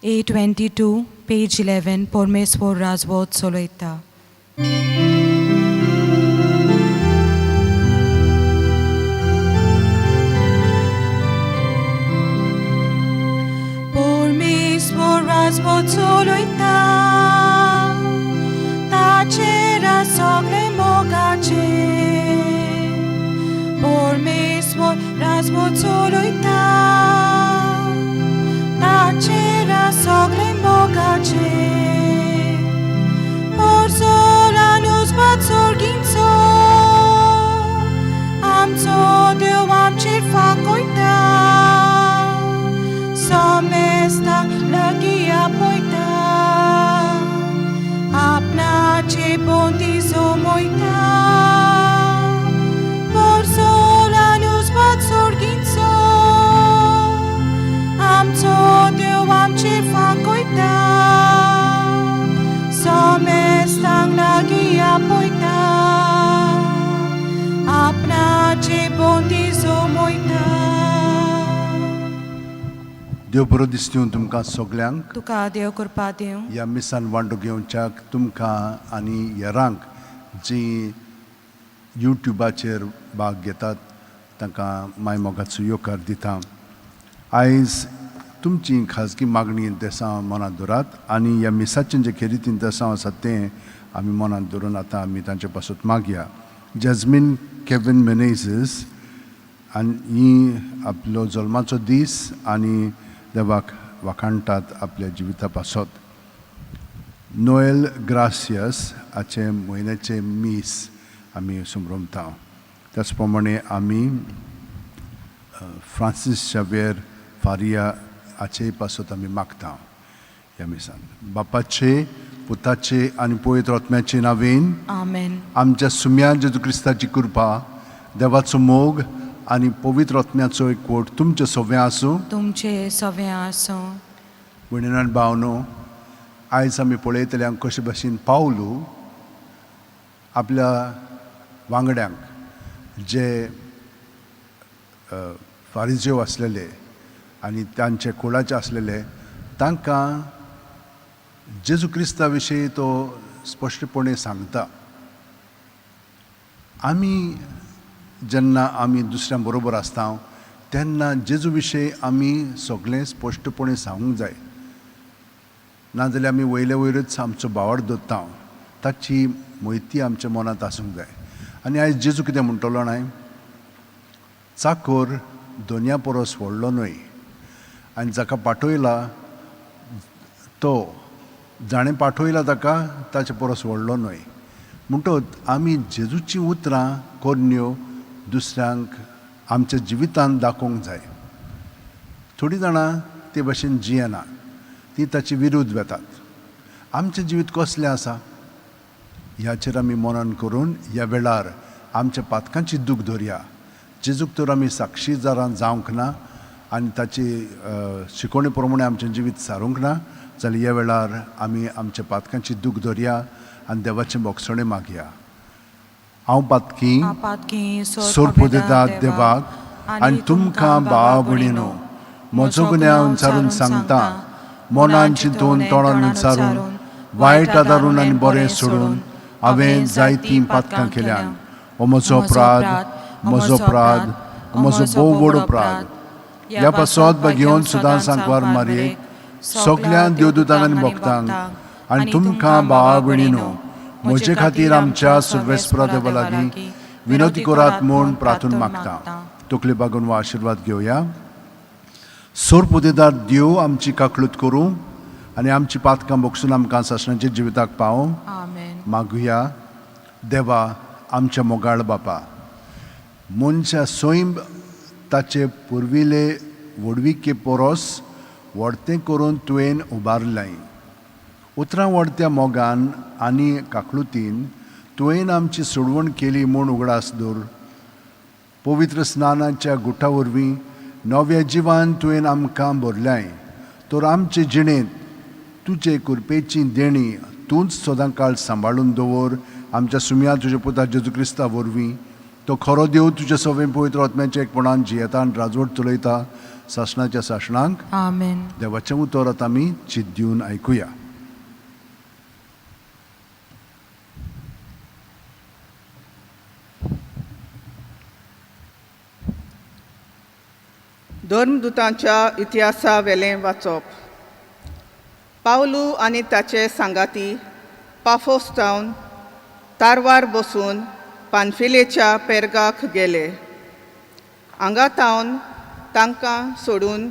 A22, page 11, परमेश्वर राजवत चलयता. परमेश्वर राजवत चलयता, ताचेर सगळे मोगाचे. परमेश्वर राजवत चलयता, ताचेर सगळे मोगाचे. पोरसोलानुच सोर्गिंचो आमचो देव आमचेर फांकयता, समेस्ता लागीं आपयता, आपणाचे बोंदी जमयता. पोरसोलानुच सोर्गिंचो आमचो देव आमचेर फांकयता, समेस्तांक लागीं आपयता, आपणाचे बोंदी जमयता. देव बरो दिसता तुमकां सगल्यांक. तुका देव कृपा दिवं. ह्या मिसान वांटो घेवच्याक तुमकां आनी हेरांक जीं युट्युबाचेर भाग घेतात तांकां माय मोगाचो येवकार दिता. आयज तुमची खाजगी मागणी देसां मनांत दवरात आनी ह्या मिसाचें जें खेरीतीन देसांव आसा तें आमी मनांत दवरून आतां आमी तांचे पासत मागया. जॅस्मीन केवीन मेनेझीस आनी ही आपलो जल्माचो दीस आनी देवाक वाखाणटात आपल्या जिविता पासत. नोएल ग्रासियस हाचें म्हयन्याचें मीस आमी समरमता. त्याच प्रमाणे आमी फ्रांसीस शावेर फारिया हाचेय पासत आमी मागता. ह्या मिसान बापाचे, पुताचे आनी पवित्र आत्म्याचे नांवेन. आमेन. आमच्या सुम्या जेजू क्रिस्ताची कृपा, देवाचो मोग आनी पवित्र आत्म्याचो एकवट तुमचे सगळें आसूं. तुमचे सगळें आसूं. भयणीनो आनी भावनो, आयज आमी पळयतले कशे भाशेन पावलू आपल्या वांगड्यांक जे फारिजेव आसलेले आनी तांचे कुळाचे आसलेले तांकां जेजू क्रिस्ता विशीं तो स्पश्टपणे सांगता. आमी जेन्ना आमी दुसऱ्यां बरोबर आसता तेन्ना जेजू विशीं आमी सगळें स्पश्टपणे सांगूंक जाय, नाजाल्यार आमी वयले वयरूच आमचो भावार्थ दवरता. ताची म्हायती आमच्या मनांत आसूंक जाय. आनी आयज जेजू कितें म्हणटलो न्हय, चाकोर दोनया परस व्हडलो न्हय आनी जाका पाठयला तो जाणें पाठयला ताका ताचे परस व्हडलो न्हय. म्हणटकच आमी जेजूचीं उतरां करण्यो दुसऱ्यांक आमच्या जिवितांत दाखोवंक जाय. थोडीं जाणां ते भाशेन जियेना, ती ताचे विरुद्ध वेतात. आमचें जिवीत कसलें आसा ह्याचेर आमी मनन करून ह्या वेळार आमच्या पातकांची दूख धरया. जेजूक तर आमी साक्षीदारां जावंक ना आनी ताची शिकोवणे प्रमाणे आमचें जिवीत सारूंक ना जाल्यार ह्या वेळार आमी आमच्या पातकांची दूख धरया आनी देवाचें बोगसणें मागया. हांव पातकी पातकी सोरपुदेतात देवाक आनी तुमकां भाव भयणीनो म्हजो गुन्यांव विचारून सांगता. मनान चिंतून, तोंडान विचारून, वायट आदारून आनी बरें सोडून हांवें जायतीं पातकां केल्यान. हो म्हजो अपराध, म्हजो अपराध, म्हजो भोव व्हड अपराध. ह्या पासत घेवन सुदां सांकवार मारयेक, सगळ्या देवदूतांक आनी भक्तांक आनी तुमकां भावा भयणीनो म्हजे खातीर आमच्या सर्वेस्परा देवा लागीं विनवती करात म्हूण प्रार्थून मागता. तकली बागून वा आशिर्वाद घेवया. सोरपुदेदार देव आमची काकळूत करूं आनी आमची पातकां बोगसून आमकां सासणाच्या जिविताक पावों. आमेन. मागुया. देवा आमच्या मोगाळ बापा, मनशा सैम ताचे पुर्विले व्हडविके परस व्हडतें करून तुवें उबारलें. उतरां व्हडत्या मोगान आनी काकळुतीन तुवें आमची सोडवण केली म्हूण उगडास दवर. पवित्र स्नानाच्या गुटा वरवीं नव्या जिवान तुवें आमकां भरल्याय, तर आमचे जिणेंत तुजे कृपेची देणी तूंच सदां काळ सांबाळून दवर. आमच्या सुम्या तुज्या पुता जेजू क्रिस्ता वरवीं, तो खरो देव तुज्या सवें पवित्र आत्म्याच्या एकपणान जियेता आनी राजवट चलयता सासणाच्या सासणांक. आमेन. देवाचें उतर आतां आमी चित दिवन आयकुया. धर्मदुतांच्या इतिहासा वेलें वाचप. पावलू आनी ताचे सांगाती पाफोस टावन तारवार बसून पानफिलेच्या पेर्गाक गेले. हांगा तावन तांकां सोडून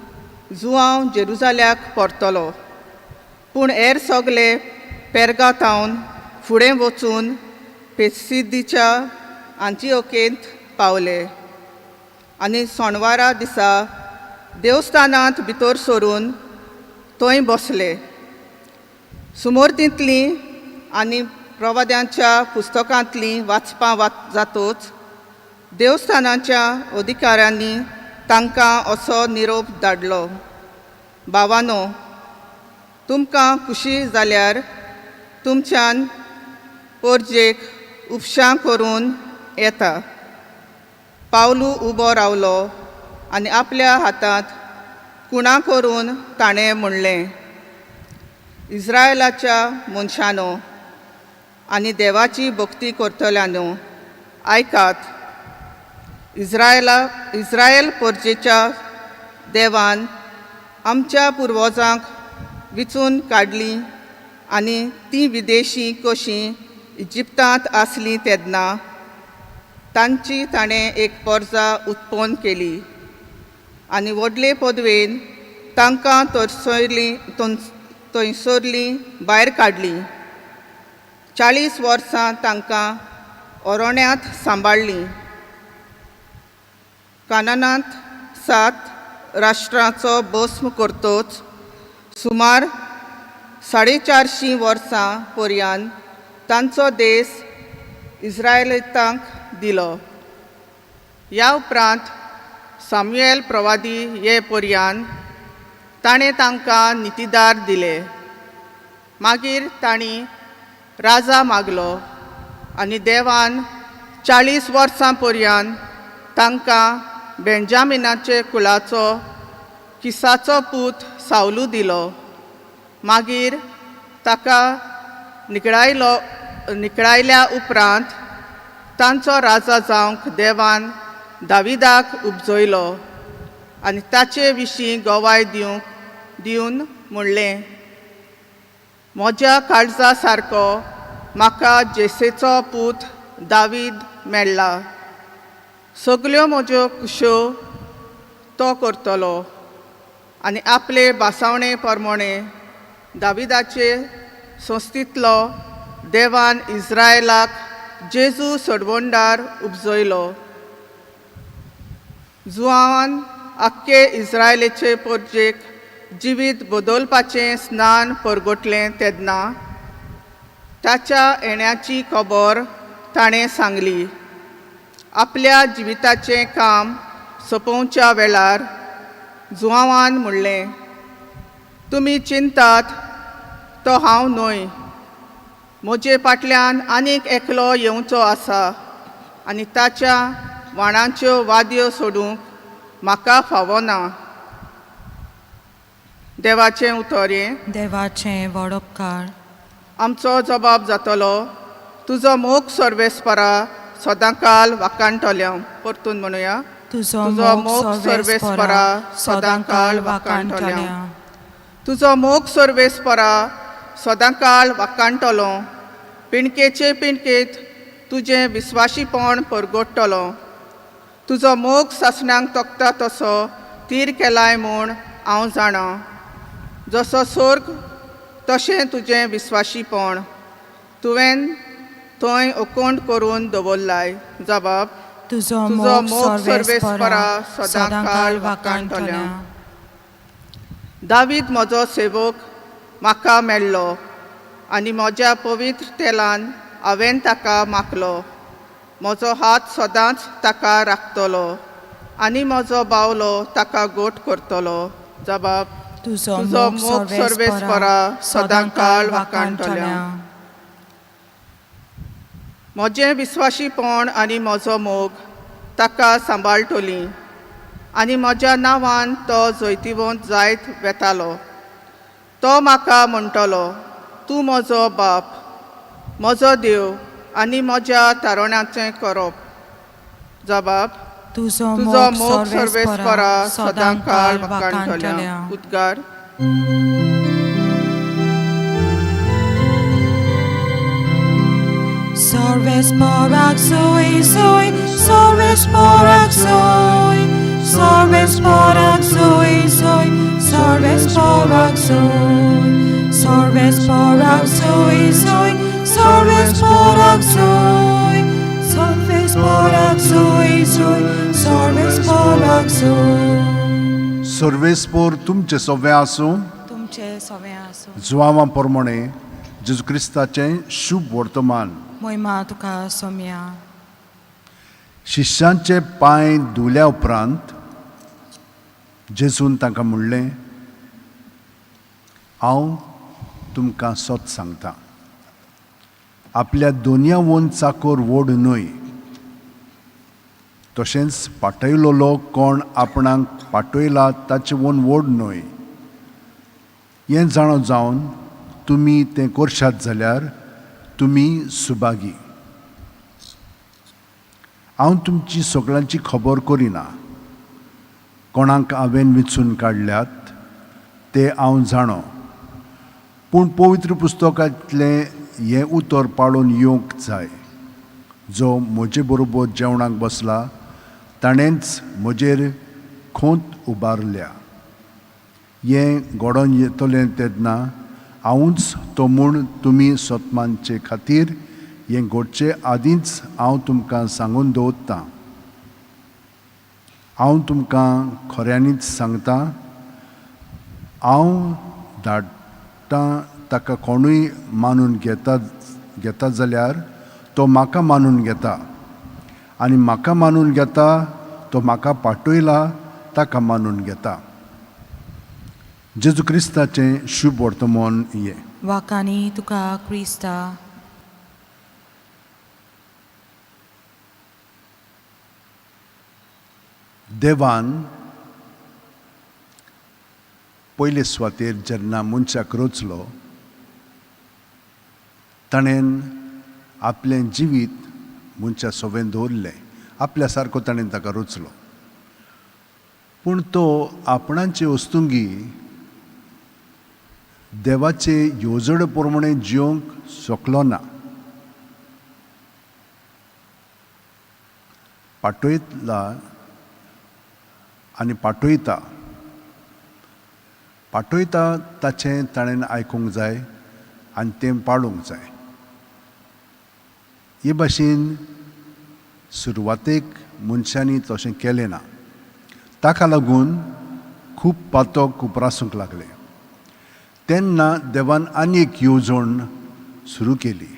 जुआंव जेरुजाल्याक परतलो, पूण हेर सगले पेर्गा तावन फुडें वचून पेसिदीच्या आंतिओकेंत पावले आनी सोणवारा दिसा देवस्थानांत भितर सरून थंय बसले. सुमोर्तींतलीं आनी प्रवाद्यांच्या पुस्तकांतलीं वाचपां जातोच देवस्थानाच्या अधिकाऱ्यांनी तांकां असो निरोप धाडलो, भावानो, तुमकां खुशी जाल्यार तुमच्यान पोरजेक उपशां करून येता. पावलू उबो रावलो आनी आपल्या हातांत कुणा करून ताणें म्हणलें, इस्रायलाच्या मनशानो आनी देवाची भक्ती करतल्यानो, आयकात. इस्रायल पोरजेच्या देवान आमच्या पुर्वजांक विचून काडलीं आनी तीं विदेशी कशीं इजिप्तांत आसलीं तेन्ना तांची ताणें एक पोरजा उत्पन्न केली आनी व्हडले पदवेन तांकां थंयसरलीं भायर काडलीं. 40 वर्सां तांकां ओरोण्यांत सांबाळ्ळीं. कानानांत 7 राष्ट्रांचो भस्म करतोच सुमार 450 वर्सां पर्यान तांचो देश इस्रायलितांक दिलो. ह्या उपरांत सामुएल प्रवादी हे पर्यान ताणें तांकां नितीदार दिले. मागीर तांणी राजा मागलो आनी देवान 40 वर्सां पर्यान तांकां बेंजामिनाचे कुळाचो किसाचो पूत सावलू दिलो. मागीर ताका निकळायल्या उपरांत तांचो राजा जावंक देवान दाविदाक उपजयलो आनी ताचे विशीं गवाय दिवन म्हणलें, म्हज्या काळजा सारको म्हाका जेसेचो पूत दावीद मेळ्ळा, सगल्यो म्हज्यो कुश्यो तो करतलो आनी आपले बासावणे प्रमाणे दाविदाचे संस्थेंतलो देवान इस्रायलाक जेजू सोडवणदार उपजयलो. जुआवान आख्खे इस्रायलाचे पोरजेक जिवीत बदलपाचें स्नान परगटलें तेन्ना ताच्या येण्याची खबर ताणें सांगली. आपल्या जिविताचें काम सोंपोवच्या वेळार जुआवान म्हणलें, तुमी चिंतात तो हांव न्हय, म्हजे फाटल्यान आनीक एकलो येवचो आसा आनी ताच्या वाणाच्यो वाद्यो सोडूंक म्हाका फावना. देवाचें उतर हें. देवाचें वडोपकार. आमचो जबाब जातलो, तुजो मोग सर्वेस्परा सदांकाल वाखाणटल्या. परतून म्हणुया, तुजो मोग सर्वेस्परा सदांकाल वाखाणटल्या. तुजो मोग सर्वेस्परा सदांकाल वाखाणटलो, पिणकेचे पिणकेत तुजें विस्वाशीपण परगटतलो. तुजो मोग सासणांक तोखता तसो तीर केलाय म्हूण हांव जाणा, जसो सोर्ग तशें तुजें विस्वाशीपण तुवें थंय अकोंड करून दवरलाय. जबाब, तुजो तुजो मोग मोग सर्वेस्परा सर्वेस्परा सदांकाल सदांकाल वाखाणटल्या. वाखाणटल्या. दावीद म्हजो सेवक म्हाका मेळ्ळो आनी म्हज्या पवित्र तेलान हांवें ताका माखलो. म्हजो हात सदांच ताका राखतलो आनी म्हजो बावलो ताका गोट करतलो. जबाब, तुजो तुजो मोग मोग सर्वेस्परा सर्वेस्परा सदांकाल सदांकाल वाखाणटल्या. वाखाणटल्या. म्हजें विस्वाशीपण आनी म्हजो मोग ताका सांबाळटली आनी म्हज्या नांवान तो जैतिवंत जायत वेतालो. तो म्हाका म्हणटलो, तूं म्हजो बाप, म्हजो देव आनी म्हज्या तारणाचें करप. जबाब तुजो तुजो मोग मोग सर्वेस्परा सर्वेस्परा सदांकाळ सदांकाळ वाखाणटल्या. वाखाणटल्या. उद्गार. सर्वेस्पराक सोय सोय, सर्वेस्पराक सोय, सर्वेस्पराक सोय सोय, सर्वेस्पराक सोय, सर्वेस्पराक सोय सोय, सर्वेस्पराक सोय, सर्वेस्पराक सोय सोय, सर्वेस्पराक सोय. सर्वेस्पोर तुमचें सगळें आसूं. तुमचे सगळें आसूं. जुवांवा प्रमाणे जेजू क्रिस्ताचें शुभ वर्तमान. मोहिमा तुका सोम्या. शिश्यांचे पांय धुल्या उपरांत जेजून तांकां म्हणलें, हांव तुमकां सत सांगता, आपल्या दोनयावून चाकोर व्हड न्हय, तशेंच पाटयलोलो कोण आपणाक पाटयला ताचे वोन व्हड न्हय. हें जाणो जावन तुमी तें करशात जाल्यार तुमी सुभागी. हांव तुमची सगळ्यांची खबर करिना, कोणाक हांवें विंचून काडल्यात ते हांव जाणो, पूण पवित्र पुस्तकांतलें हें उतर पाळून येवंक जाय, जो म्हजे बरोबर जेवणाक बसला ताणेंच म्हजेर खोंत उबारल्या. हें घडोवन येतलें तेन्ना हांवूच तो म्हूण तुमी सतमानचे खातीर हें घडचे आदींच हांव तुमकां सांगून दवरतां. हांव तुमकां खऱ्यांनीच सांगता, हांव धाडटां ताका कोणूय मानून घेता जाल्यार तो म्हाका मानून घेता, आनी म्हाका मानून घेता तो म्हाका पाटयला ताका मानून घेता. जेजू क्रिस्ताचें शुभ वर्तमान हें. वाकानी तुका क्रिस्ता. देवान पयले सुवातेर जेन्ना मनशाक रचलो ताणें आपलें जिवीत मनशा सोवें दवरलें, आपल्या सारको ताणें ताका रचलो. पूण तो आपणाचे वस्तुंगी देवाचे येवजणे प्रमाणे जिवंक शकलो ना. पाटयतला आनी पाटयता पाटयता ताचें ताणें आयकूंक जाय आनी तें पाळूंक जाय. हे भाशेन सुरवातेक मनशांनी तशें केलें ना, ताका लागून खूब पातक उप्रासूंक लागले. तेन्ना देवान आनी एक येवजण सुरू केली.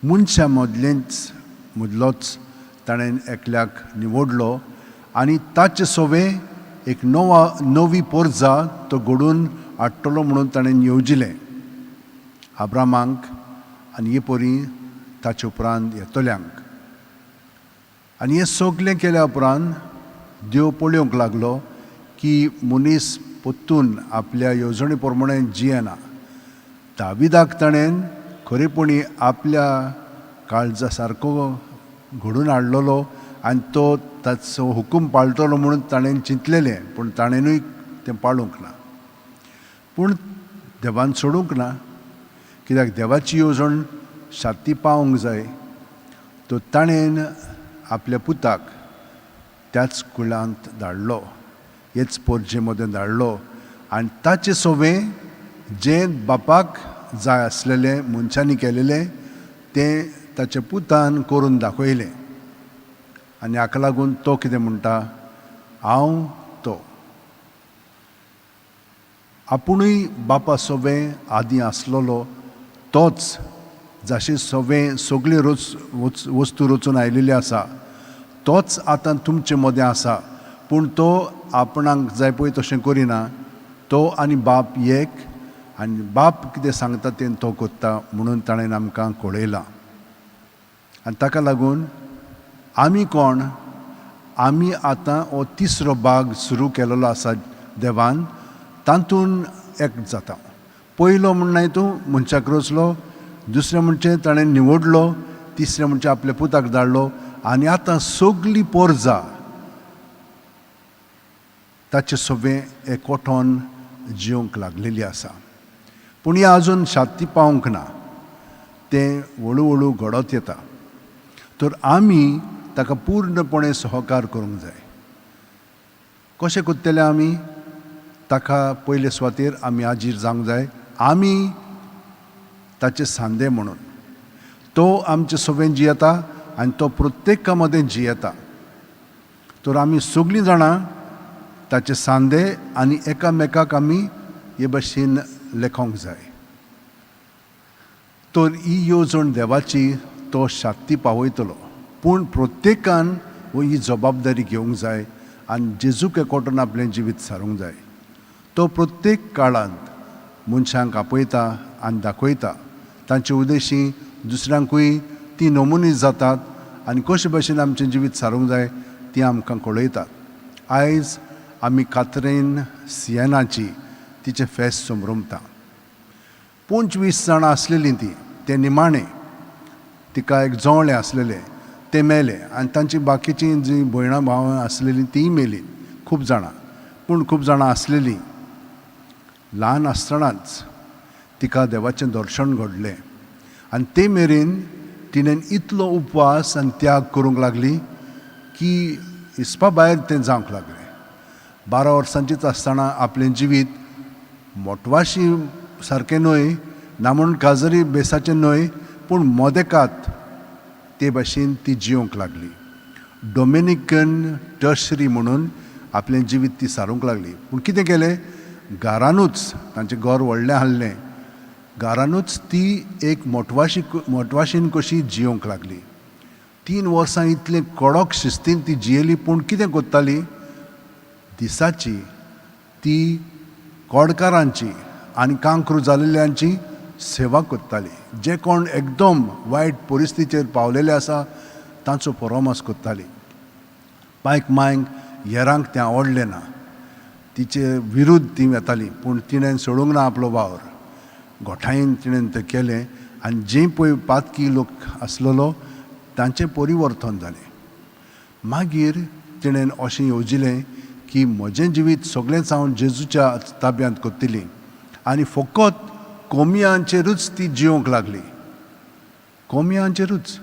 मनशां मदलेंच मदलोच ताणें एकल्याक निवडलो आनी ताचे सोवे एक नवी पोरजा तो घडोवन हाडटलो म्हणून ताणें येवजिलें आब्रामाक आनी हे परी ताचे उपरांत येतल्यांक. आनी हें सगलें केल्या उपरांत देव पळोवंक लागलो की मनीस परतून आपल्या येवजणे प्रमाणे जियेना. दाविदाक ताणें खरेपणी आपल्या काळजा सारको घडोवन हाडलेलो आनी तो ताचो हुकूम पाळटलो म्हणून ताणें चिंतलेलें, पूण ताणेंनूय तें पाळूंक ना. पूण देवान सोडूंक ना, कित्याक देवाची येवजण शाती पावूंक जाय. तो ताणें आपल्या पुताक त्याच कुळांत धाडलो, हेच पोरजे मदें धाडलो आनी ताचें सोवें जें बापाक जाय आसलेलें मनशांनी केलेलें तें ताच्या पुतान करून दाखयलें. आनी हाका लागून तो कितें म्हणटा, हांव तो. आपुणूय बापा सोवें आदीं आसलेलो तोच, जाशे सोवें सगळी वस्तू रचून आयिल्ली आसा तोच आतां तुमचे मदें आसा. पूण तो आपणाक जाय पळय तशें करिना, तो आनी बाप एक, आनी बाप कितें सांगता तें तो करता म्हणून ताणें आमकां कळयलां. आनी ताका लागून आमी कोण, आमी आतां हो तिसरो भाग सुरू केलेलो आसा देवान, तातूंत एक जाता. पयलो म्हणनाय तूं मनशाक रचलो, दुसरें म्हणचें ताणें निवडलो, तिसरें म्हणचें आपल्या पुताक धाडलो आनी आतां सगली पोरजा ताचे सगळें एकवटोन जिवंक लागलेली आसा. पूण हें आजून शांती पावंक ना, तें हळू हळू घडत येता. तर आमी ताका पूर्णपणे सहकार करूंक जाय. कशें करतले आमी? ताका पयले सुवातेर आमी हाजीर जावंक जाय, आमी ताचे सांदे म्हणून. तो आमचे सगळें जियेता आनी तो प्रत्येका मदें जियेता. तर आमी सगळीं जाणां ताचे सांदे आनी एकामेकाक आमी हे भशेन लेखोंक जाय. तर ही येवजण देवाची तो शांती पावयतलो, पूण प्रत्येकान हो ही जबाबदारी घेवंक जाय आनी जेजूक एकवटून आपलें जिवीत सारूंक जाय. तो प्रत्येक काळांत मनशांक आपयता आनी दाखयता, तांचे उद्देशी दुसऱ्यांकूय ती नमुनी जातात आनी कशे भशेन आमचें जिवीत सारूंक जाय ती आमकां कळयतात. आयज आमी कातरीन सियेनाची तिचें फेस्त समरमता. 25 जाणां आसलेलीं ती, ते निमाणें तिका एक जोवळें आसलेलें तें मेलें आनी तांची बाकीचीं जीं भयणां भावां आसलेलीं तींय मेलीं, खूब जाणां. पूण खूब जाणां आसलेलीं. ल्हान आसतनाच तिका देवाचें दर्शन घडलें आनी ते मेरेन तिणें इतलो उपवास आनी त्याग करूंक लागली की हिसपा भायर तें जावंक लागलें. 12 वर्सांचीच आसतना आपलें जिवीत मोटवाशी सारकें न्हय, ना म्हूण काजरी बेसाचें न्हय, पूण मोदेकात ते भाशेन ती जिवंक लागली. डोमिनिकन टर्शरी म्हणून आपलें जिवीत ती सारूंक लागली. पूण कितें केलें, घरानूच तांचें घर व्हडलें आहलें, घरानूच ती एक मोटवाशीन कशी जिवंक लागली. 3 वर्सां इतलें कडक शिस्तीन ती जियेली. पूण कितें करताली, दिसाची ती कोडकारांची आनी कांक्रू जाल्ल्यांची सेवा करताली. जे कोण एकदम वायट परिस्थितीचेर पावलेले आसा तांचो परामर्श करताली. पायक मायक हेरांक तें आवडलें ना, तिचे विरुद्ध ती वेताली, पूण तिणें सोडूंक ना आपलो वावर. गोठायेन तिणें तें केलें आनी जे पळय पातकी लोक आसलेलो तांचें परिवर्तन जालें. मागीर तिणें अशें येवजिलें की म्हजें जिवीत सगळेंच हांव जेजूच्या ताब्यांत करतली आनी फकत कोमियांचेरूच ती जिवंक लागली, कोमियांचेरूच.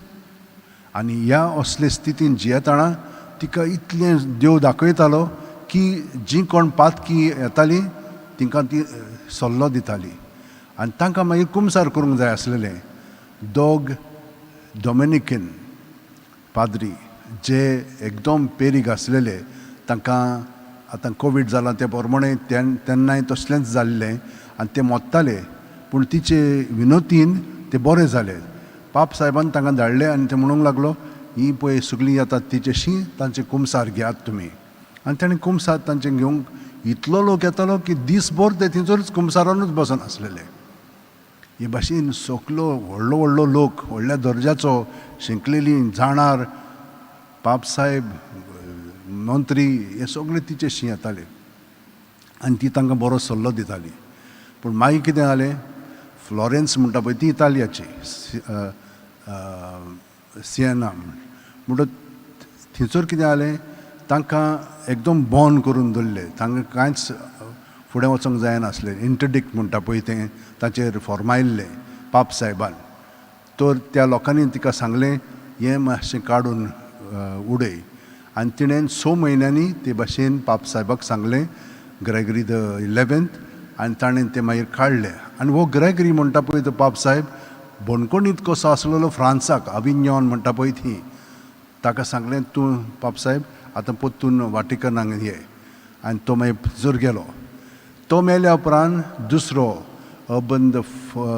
आनी ह्या असले स्थितीन जियेतना तिका इतलें देव दाखयतालो की जीं कोण पातकी येतालीं तिंकां ती सल्लो दिताली आनी तांकां मागीर कुमसार करूंक जाय आसलेलें. दोग डोमिनिकन पाद्री जे एकदम पेरीग आसलेले, तांकां आतां कोवीड जालां ते प्रमाणे तेन्नाय तसलेंच जाल्लें आनी ते मोत्ताले, पूण तिचे विनोतीन ते बरे जाले. पाप साहेबान तांकां धाडले आनी ते म्हणूंक लागलो, ही पळय सगळीं येतात तिचेशी तांचे कुमसार घेयात तुमी. आनी ताणें कुमसार तांचें घेवंक इतलो लोक येतालो की दीसभर ते थंयसरूच कुमसारानूच बसून आसलेले. हे भाशेन सगलो व्हडलो व्हडलो लोक, व्हडल्या दर्जाचो, शिंकलेली जाणार, पापसाहेब, मंत्री, हे सगळे तिचेशी येताले आनी ती तांकां बरो सल्लो दिताली. पूण मागीर कितें जालें, फ्लॉरेन्स म्हणटा पळय ती इतालियाची सिएना म्हणटा, थंयसर कितें जालें, तांकां एकदम बॉन करून दवरले, तांकां कांयच फुडें वचोंक जायनासलें. इंटरडिक्ट म्हणटा पळय तें ताचेर फॉर्मायल्लें पाप साहेबान. तर त्या लोकांनी तिका सांगलें हें मातशें काडून उडय आनी तिणें 6 म्हयन्यांनी ते भाशेन पाप साहेबाक सांगलें, ग्रेगरी the 11th, आनी ताणें तें मागीर काडलें. आनी हो ग्रेगरी म्हणटा पळय तो पाप साहेब बणकोणीत कसो आसलेलो फ्रांसाक, अविन्यॉन म्हणटा पळय थी, ताका सांगलें तूं पाप साहेब आतां परतून वाटिकनाक ये. आनी तो मागीर जर गेलो. तो मेल्या उपरांत दुसरो अबंद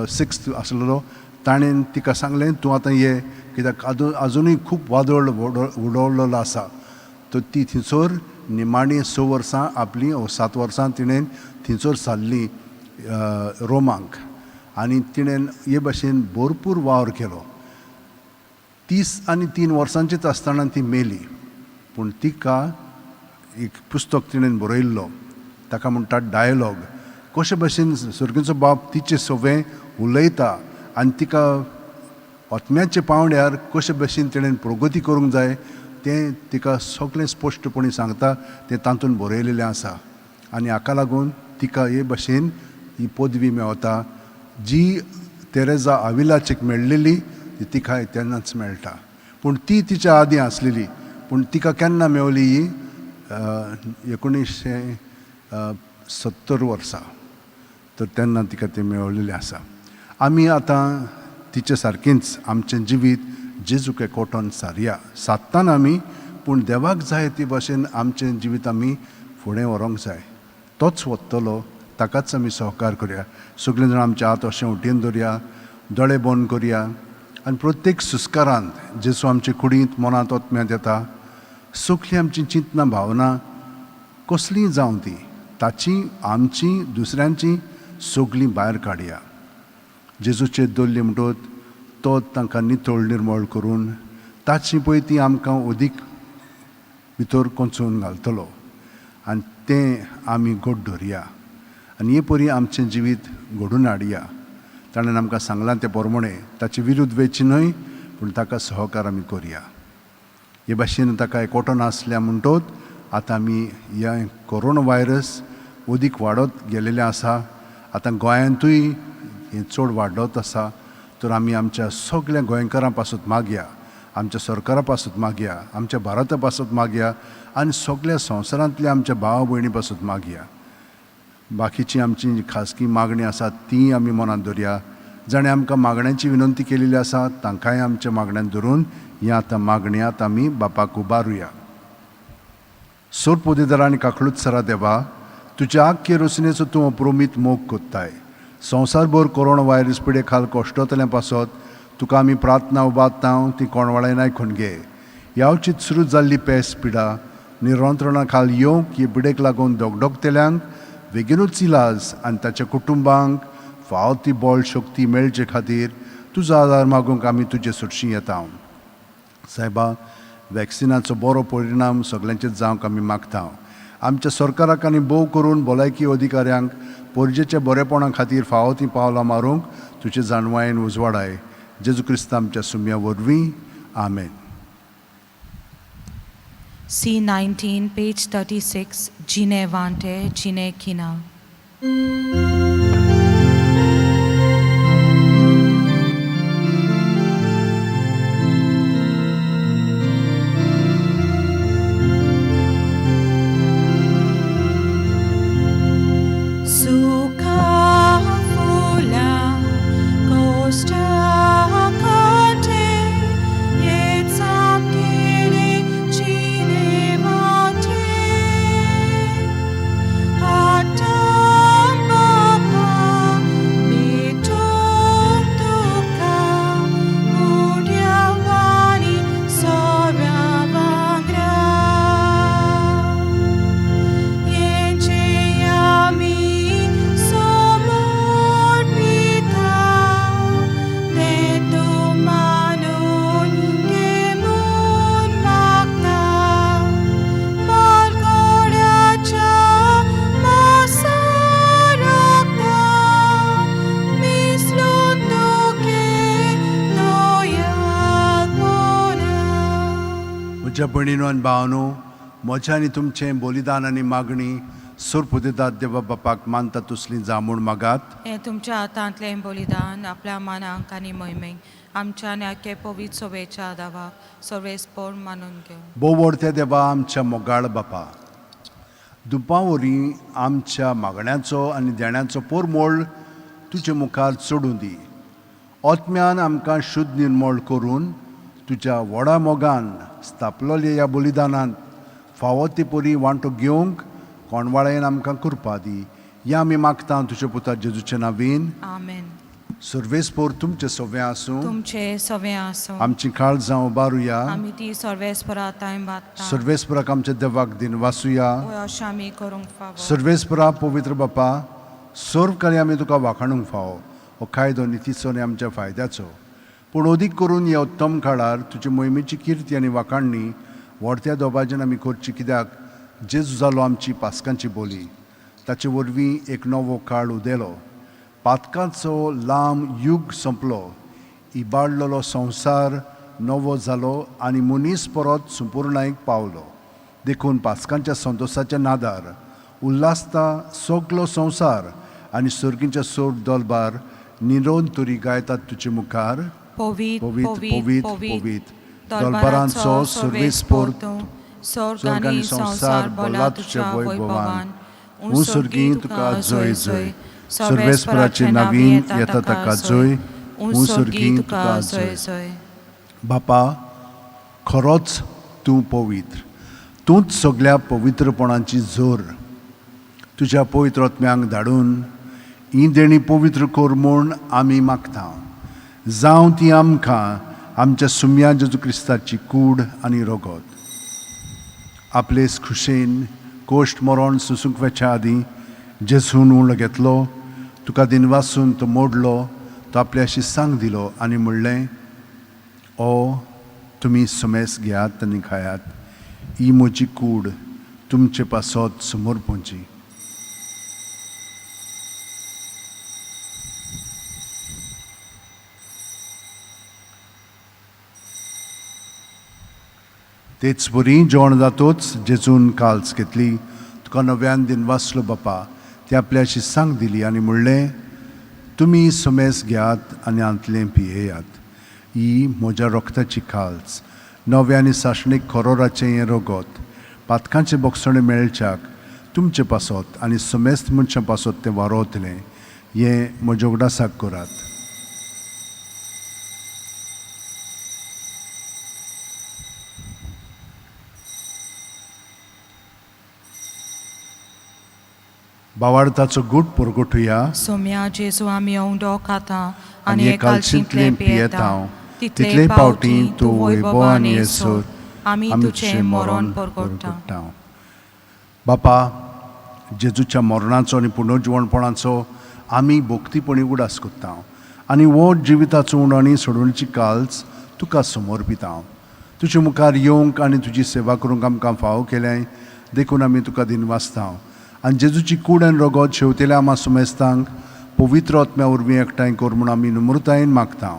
6th आसलेलो, ताणें तिका सांगलें तूं आतां ये, कित्याक आजुनूय खूब वादळ उडवलेलो आसा. तर ती थंयसर निमाणी 6 वर्सां आपली ओ 7 वर्सां तिणें थंयसर सारली रोमाक आनी तिणें हे भाशेन भरपूर वावर केलो. 33 वर्सांचीच आसतना ती मेली. पूण तिका एक पुस्तक तिणें बरयल्लो, ताका म्हणटात डायलॉग. कशे भशेन सर्गेचो बाप तिचे सवें उलयता आनी तिका आत्म्याच्या पांवड्यार कशे भशेन तिणें प्रगती करूंक जाय तें तिका सगळें स्पश्टपणी सांगता, तें तातूंत बरयलेलें आसा. आनी हाका लागून तिका हे भशेन ही पदवी मेवता जी तेरेजा आविलाचेक मेळ्ळेली ती तिकाय तेन्नाच मेळटा. पूण ती तिच्या आदीं आसलेली, पूण तिका केन्ना मेवली ही 1970 वर्सा, तर तेन्ना तिका ती मेळिल्ली आसा. आमी आतां तिचे सारकेंच आमचें जिवीत जेजूक एकवटोन सारया सादताना आमी, पूण देवाक जाय ती भाशेन आमचें जिवीत आमी फुडें व्हरूंक जाय. तोच वतलो, ताकाच आमी सहकार करया. सगळीं जाणां आमचे हात अशें उठयन दवरया, दोळे बंद करया आनी प्रत्येक सुस्कारांत जेजू आमचे कुडींत मनांत ओतम्यांत येता. सगळीं आमची चिंतनां भावना कसलीय जावं ती ताची आमची दुसऱ्यांची सगळीं भायर काडया. जेजूचे दल्ली म्हणटत तो तांकां नितळ निर्मळ करून ताची पळय ती आमकां अदीक भितर कोंचोवन घालतलो आनी तें आमी गोड धरया आनी हे परी आमचें जिवीत घडून हाडया. ताणें आमकां सांगलां तें प्रमाणें ताचे विरुद्ध वेची न्हय, पूण ताका सहकार आमी करया. हे भाशेन ताका एकवटोन आसल्या म्हणटत आतां आमी ह्या कोरोना व्हायरस अदीक वाडत गेलेलें आसा. आतां गोंयांतूय हें चड वाडत आसा. तर आमी आमच्या सगल्या गोंयकारां पासत मागया, आमच्या सरकारा पासत मागया, आमच्या भारता पासत मागया आनी सगल्या संवसारांतल्या आमच्या भाव भयणी पासत मागया. बाकीची आमची खासगी मागणी आसा ती आमी मनांत दवरया. जाणें आमकां मागण्यांची विनंती केलेली आसा तांकांय आमच्या मागण्यांत धरून ही आतां मागण्यांत आमी बापाक उबारुया. सोर पोदेदार आनी काकळूत सरा देवा, तुज्या आख्खे रचनेचो तूं अप्रोमीत मोग कोत्ताय. संवसारभर कोरोना व्हायरस पिडे खाल कश्टतल्या पासत तुका आमी प्रार्थना उबारता, ती कोणवाळ्यान आयकून घे. यावचीत सुरू जाल्ली पेस पिडा निरंत्रणा खाल येवंक हे पिडेक लागून दगदगतल्यांक बेगीनूच इलाज आनी ताच्या कुटुंबांक फाव ती बळ शक्ती मेळचे खातीर तुजो आदार मागूंक आमी तुजे सुटशी येता. सायबा, वॅक्सिनाचो बरो परिणाम सगल्यांचेर जावंक आमी मागता. आमच्या सरकाराक आनी भोव करून भलायकी अधिकाऱ्यांक परजेच्या बरेपणा खातीर फावो ती पावलां मारूंक तुजे जाणवायेन उजवाडाय. जेजू क्रिस्त आमच्या सुम्या वरवीं, आमेन. C19, page 36, Jine Vante, Jine Kina. Suka fula costa kate yetzam kele chine vante atam bapa mitum tuka udyavani soravangra. Yencheyami somorpita deto manon kemun makta malkoracha masarakta mislundoke loyagmona. म्हज्या भयणीनो आनी भावानो, म्हज्या आनी तुमचें बलिदान आनी मागणी सोरपुदेदात देवा बापाक मानता तसली जामूण मागात. हें तुमच्या हातांतलें बलिदान आपल्या मानांक आनी मोहिमेक आमच्या आनी आख्खे पवित्र सोबेच्या दावाक सर्वेस्पोर मानून घेवं. बोवडत्या देवा, आमच्या मोगाळ बापा, दुपां वरी आमच्या मागण्याचो आनी देण्याचो पोरमोळ तुजे मुखार चडूं दी. ओतम्यान आमकां शुद्ध निर्मळ करून तुज्या व्हडा मोगान स्थापलोले ह्या बलिदानांत फावो ते परी वांटो घेवंक कोणवाळेन आमकां कृपा दी. ह्या आमी मागता तुज्या पुता जेजूचे नावीन. आमेन. सर्वेस्पोर तुमचें सवें आसूं. तुमचे सवें आसूं. आमची काळजां उबारुया. आमी ती सर्वेस्परा तांय बादता. सर्वेस्पराक आमच्या देवाक दिन वासुया. वय अशें आमी करूंक फावो. सर्वेस्परा पवित्र बापा, सर्व कार्य आमी तुका वाखाणूंक फावो. हो कायदो नितीचो आनी आमच्या फायद्याचो, पूण अदीक करून ह्या उत्तम काळार तुजे मोहिमेची किर्ती आनी वाखाणणी व्हडत्या दोबाजेन आमी करची, कित्याक जेजू जालो आमची पास्कांची बोली. ताचे वरवीं एक नवो काळ उदेलो, पातकांचो लांब युग सोंपलो, इबाडलेलो संवसार नवो जालो आनी मनीस परत संपुर्णायेक पावलो. देखून पास्कांच्या संतोसाच्या नादार उल्हासता सगलो संवसार आनी सर्गींच्या सोड दलबार निरोन तुरी गायतात तुजे मुखार. पवित पवित, पवित पवित, पवित पवित, दरबारांचो सर्वेस्पोर तूं, स्वर्ग आनी संवसार भरला तुज्या वैभवान. हूं स्वर्गीं तुका जय जय, सर्वेस्पराचे नावीन येता ताका जय, हूं स्वर्गीं तुका जय. जय. बापा, खरोच तूं पवित्र, तूंच सगल्या पवित्रपणाची जोर. तुज्या पवित्र आत्म्यांक धाडून ही देणी पवित्र कर म्हूण आमी मागता. जावं ती आमकां आमच्या सुम्या जेजू क्रिस्ताची कूड आनी रगत. आपले खुशेन कोश्ट मरण सुसूंक वेच्या आदीं जेजून उणो घेतलो, तुका दिनवासून तो मोडलो, तो आपल्याशी सांग दिलो आनी म्हणलें, ओ तुमी सुमेस घेयात आनी खायात, ही म्हजी कूड तुमचे पासत समोर पोंची. तेच बरी जेवण जातोच जेजून काल्स घेतली, तुका नव्यान दिन वाचलो बापा, ती आपल्याशी सांग दिली आनी म्हणलें, तुमी सुमेस घेयात आनी आंतलें पियेयात, ही म्हज्या रक्ताची काल्स, नव्या आनी सासणीक खरोराचें हें रगत, पातकांचें बोगसणें मेळच्याक तुमचे पासत आनी समेस्त मनशां पासत तें वारोवतलें, हें म्हज्या उगडासाक करात. बावार्थाचो गूट परगटुया. सोम्या जेजू, आमी उंडो खाता आनी आनी कालशींतलें पियेता, तितले पावटी तूं वैभव आनी येसर आमी तुजें मरण परगट्टा. बापा, जेजूच्या मरणाचो आनी पुनर्जिवणपणाचो आमी भक्तीपणी उगडास करता आनी हो जिविताचो उणो आनी सोडवणीची काल्स तुका समर्पिता. तुजे मुखार येवंक आनी तुजी सेवा करूंक आमकां फावो केलें देखून आमी तुका दिनवासता. आनी जेजूची कूड आनी रगत शेवतेल्या आमा सुमेस्तांक पवित्र आत्म्या वरवीं एकठांय कर म्हूण आमी नम्रतायेन मागता.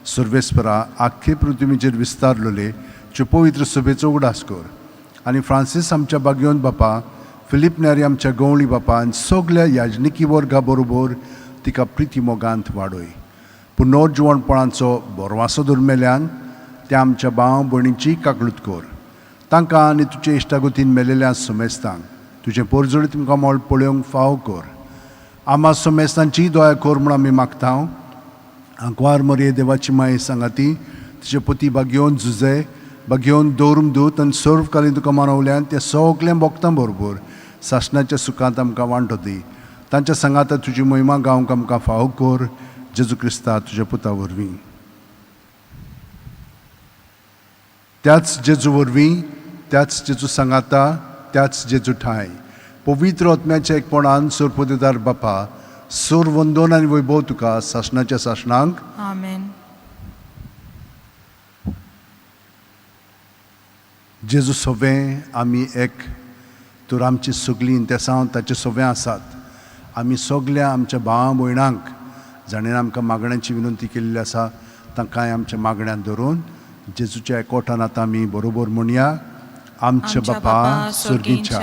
सर्वेस्परा, आख्खे पृथ्वीचेर विस्तारलेले ज्यो पवित्र सभेचो उगडास कर आनी फ्रांसीस आमच्या बागयोन बापा, फिलीप न्यारी आमच्या गवळी बापा आनी सगल्या याजनिकी वर्गा बरोबर तिका प्रिती मोगांत वाडय. पुनर्जिवणपणाचो बरवासो दुर्मेल्यान त्या आमच्या भाव भयणीची काकळूत कर. तांकां आनी तुजे इश्टागतीन मेलेल्या समेस्तांक तुजें पोरजोळी तुमकां मोल पळोवंक फावो कर. आमा समेस्तांची दया कर म्हूण आमी मागता. आंकवार मरये देवाची माये सांगाती तुजे पती बागयोन जुजे बागयोन दवरूंक दूत आनी सर्व कालीन तुका मानवल्यान ते सगळें भोगतां बरोबर सासणाच्या सुखांत आमकां वांटो दी. तांच्या सांगाता तुजी महिमा गावंक आमकां फावो कर, जेजू क्रिस्ता तुज्या पुता वरवीं. त्याच जेजू वरवीं, त्याच जेजू सांगाता, त्याच जेजू ठांय पवित्र आत्म्याच्या एकपणान सोरपोदेदार बापा, सोर वंदोन आनी वैभव तुका सासणाच्या सासणांक. आमेन. जेजू सोवें आमी एक तर आमची सगळीं इंतेसांव ताचे सोवें आसात. आमी सगल्या आमच्या भावा भयणांक जाणें आमकां मागण्यांची विनंती केल्ली आसा तांकांय आमच्या मागण्यांत धरून जेजूच्या एकवटान आतां आमी बरोबर म्हणया. आमच्या बापा सर्गीच्या,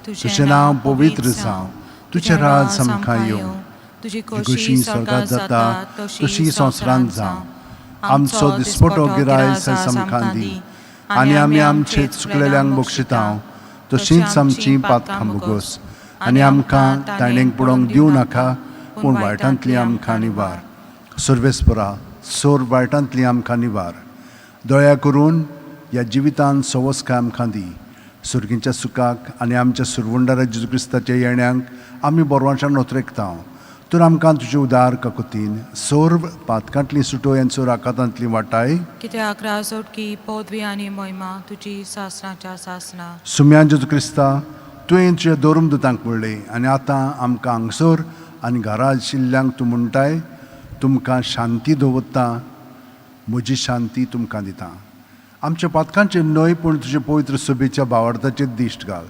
तुजें नांव पवित्र जावं, तुजें राज आमकां येवं, तुजी खुशी स्वर्गात जाता तशी संवसारांत जावं. आमचो दिसपटो गिरायस आमकां दी आनी आमी आमचे चुकलेल्यांक बक्षिता तशींच आमची पातकां भोगोस आनी आमकां ताणेंक पडोवंक दिवं नाका, पूण वायटांतली आमकां निवार. सर्वेस्परा, सोर वायटांतली आमकां निवार. दया करून ह्या जिवितान सवस्काय आमकां दी. सुर्गींच्या सुखाक आनी आमच्या सुरवंडारा जेजू क्रिस्ताच्या येण्यांक आमी बरवांच्यान नोत्रेकता. तर आमकां तुजे उदार काकुतीन सर्व पातकांतली सुटो यांचो राकातांतली वाटाय. कित्याक राजोटकी पदवी आनी महिमा तुजी सासणाच्या सासणा. सुम्यान जेजू क्रिस्ता, तुवें तुज्या दोरूम दुतांक म्हणलें आनी आतां आमकां हांगसर आनी घरा आशिल्ल्यांक तूं म्हणटाय, तुमकां शांती दवरता, म्हजी शांती तुमकां दिता. आमच्या पातकांचे न्हय पूण तुजे पवित्र सभेच्या भावार्थाचेर दिश्ट घाल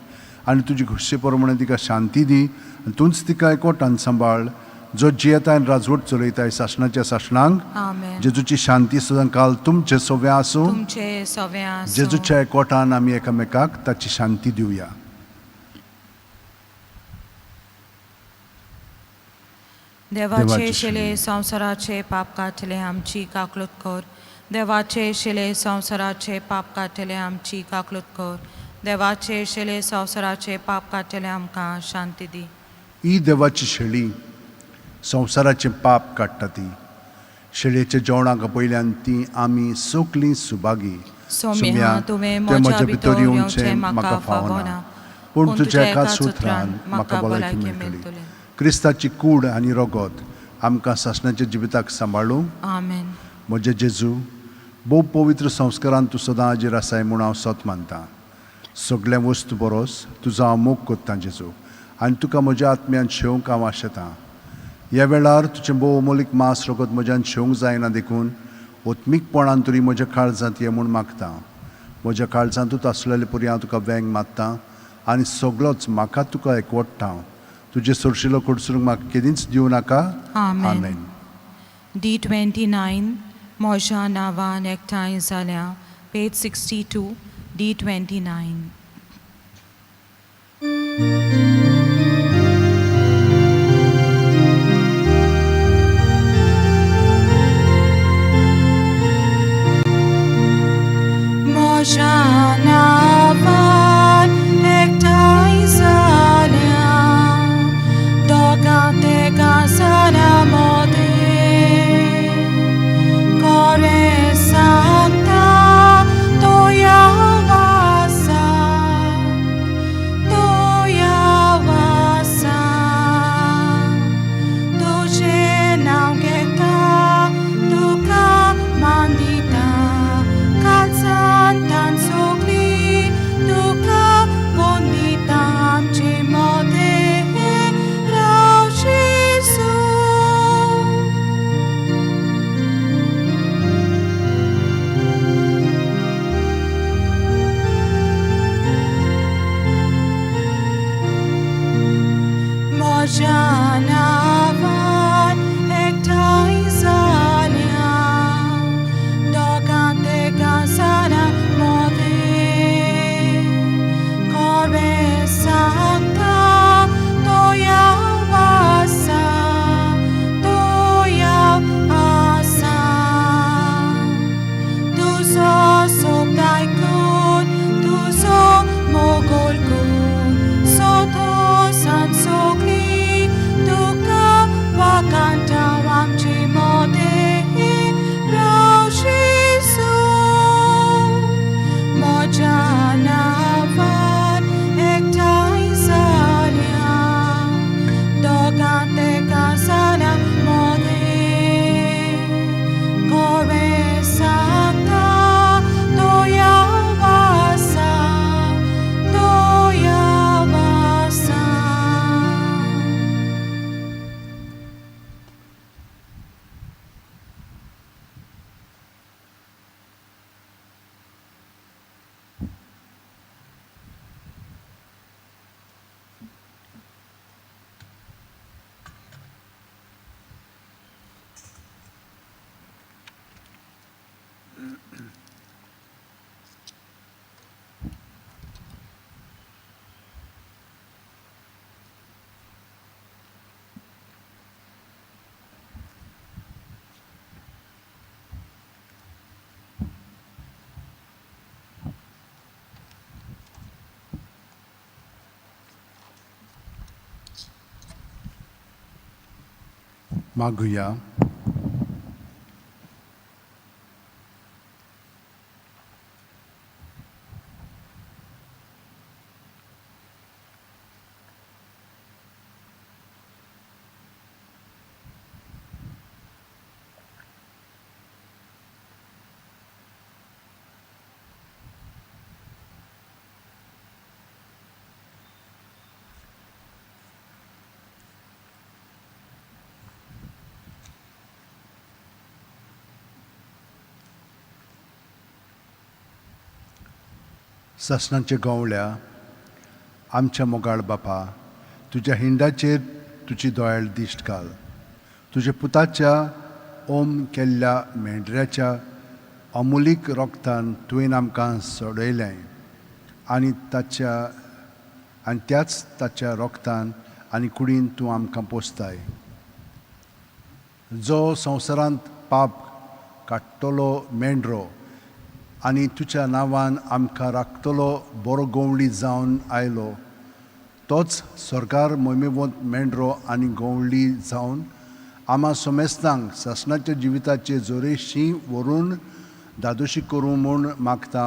आनी तुजी खुशे प्रमाणे तिका शांती दी आनी तूंच तिका एकवटान सांबाळ जो जियेता आनी राजवट चलयताय सासणाच्या सासणांक। आमेन। जेजूची शांती सदां काल तुमचे सव्या आसूं। तुमचे सवे आसूं। जेजूच्या एकवटान आमी एकामेकाक ताची शांती दिवया। देवाचे शिले संवसाराचे पाप काडटले आमची काकलूत कर। देवाचे शिले संवसाराचे पाप काडटले आमची काकलूत कर। देवाचे शिले संवसाराचे पाप काडटले आमकां शांती दी। ही देवाची शेळी संवसाराचें पाप काडटा ती शेळयेच्या जेवणाक पयल्यान ती आमी सगलीं सुभागी। सोम्या, तुवें म्हज्या भितर येवचें म्हाका फावना, पूण तुज्या एकाच उतरान म्हाका भलायकी मेळटली। क्रिस्ताची कूड आनी रगत आमकां सासणाच्या जिविताक सांबाळूं। आमेन। म्हजे जेजू, भोव पवित्र संस्कारान तूं सदां हाजीर आसाय म्हूण हांव सत मानतां। सगळ्या वस्तू बरोस तुजो हांव मोग कोत्तां जेजू आनी तुका म्हज्या आत्म्यान शेवंक हांव आशेतां। ह्या वेळार तुजें भोव अमोलीक मांस रगत म्हज्यान शेवंक जायना देखून ओत्मीकपणान तरी म्हज्या काळजांत ये म्हूण मागतां। म्हज्या काळजांतूच आसलेले परी हांव तुका वेंग मारतां आनी सगळोच म्हाका तुका एकवटता। तुजें सोरशिलो कडसरूंक म्हाका केदींच दिवं नाका। आमेन। D29 म्हज्या नांवान एकठांय जाल्या। पेज 62 D29। म्हज्या नांवान एकठांय जाल्या दोगां तेगां जाणां मोदें खरें सांगता तो हांव आसा, तो हांव आसा। तुजें नांव घेता तुका मान दिता काळजांत सगळी तुका वंदिता। आमचे मोदें राव जेजू। म्हज्या नांवान एकठांय जाल्या दोगां तेगां जाणां मोदें खरें सांगता तो हांव आसा, तो हांव आसा। तुजो सोब आयकून तुजो मोगोल कून सोदोसान सगळी तुका वागांता। आमचे मोदें राव जेजू। म्हज्या नांवान एकठांय जाल्या दोगां तेगां जाणां मोदें खरें सांगता तो हांव आसा, तो हांव आसा। मागुया। सासणाचे गवळ्या आमच्या मोगाळ बापा, तुज्या हिंडाचेर तुजी दोयाळ दिश्ट घाल. तुज्या पुताच्या ओम केल्ल्या मेंढऱ्याच्या अमुलीक रोगतान तुवें आमकां सोडयलें आनी ताच्या आनी त्याच ताच्या रोगतान आनी कुडीन तूं आमकां पोसताय. जो संवसारांत पाप काडटलो मेंढरो आनी तुज्या नांवान आमकां राखतलो बरो गवळी जावन आयलो, तोच सरकार मोहिमेवंत मेंढरो आनी गवळी जावन आमा सोमेस्तांक सासणाच्या जिविताचे जोरेशी व्हरून दादोशी करूं म्हूण मागता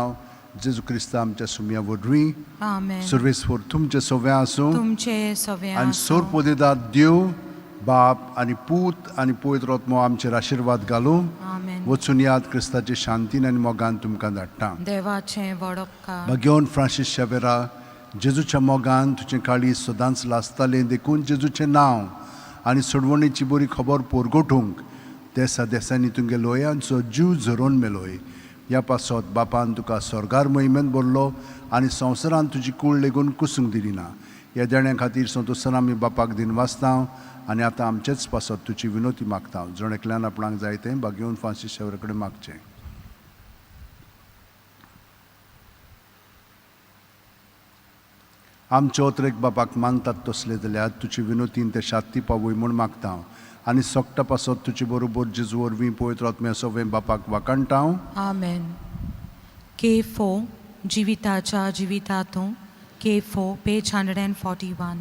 जेजू क्रिस्ता आमच्या सुमया वरवीं. आमेन. सर्वेस्पर तुमचें सगळें आसूं तुमचे सवे आनी सोर पोदेदार देव बाप आनी पूत आनी पवित्र आत्मो आमचेर आशिर्वाद घालूं. आमेन. वचून याद क्रिस्ताचे शांतीन आनी मोगान तुमकां धाडटा. देवाचें वडपकार. भगेवन फ्रांसीस शेवेरा, जेजूच्या मोगान तुजें काळीज सदांच लासतालें, देखून जेजूचें नांव आनी सोडवणीची बरी खबर पोरगोटूंक देसा देसांनी तुमगे लोयांचो जीव झरोवन मेलोय. ह्या पासत बापान तुका स्वर्गार मोहिमेन भरलो आनी संवसारान तुजी कूळ लेगून कुसूंक दिली ना. ह्या देण्या खातीर संतोसान आमी बापाक दिनवासता आनी आतां आमचेच पासत तुजी विनोती मागता. जण एकल्यान आपणाक जाय तें भागेवन फ्रांसीस शेवरा कडेन मागचें. आमचे ओतरेक बापाक मानतात तसले जाल्यार तुजे विनोतीन ते शांती पावय म्हूण मागता आनी सोकटा पासत तुजे बरोबर जेजू वरवीं पवित्र आत्म्या सगळें बापाक वाखाणटा. आमेन. के 4 जिविताच्या जिवितातूं, K 4, page 141.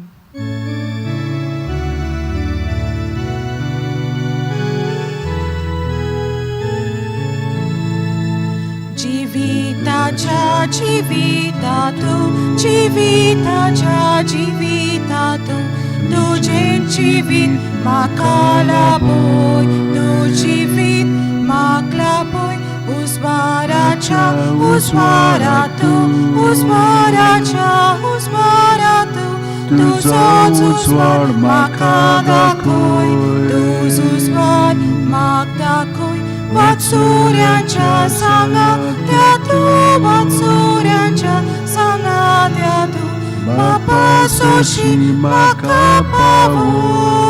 जिविताच्या जिवितातूं, जिविताच्या जिवितातूं, तुजें जिवीत म्हाका लाभोय, तूं जिवीत म्हाका लाभोय. उजवाराच्या उजवारातूं, उजवाराच्या उजवारातूं, तुजोच उजवाड म्हाका दाखय, तुज उजवाड म्हाका दाखय. वाटसुऱ्यांच्या सांगात्या तूं, वाटसुऱ्यांच्या सांगात्या तूं, बापा सोशी म्हाका पावय.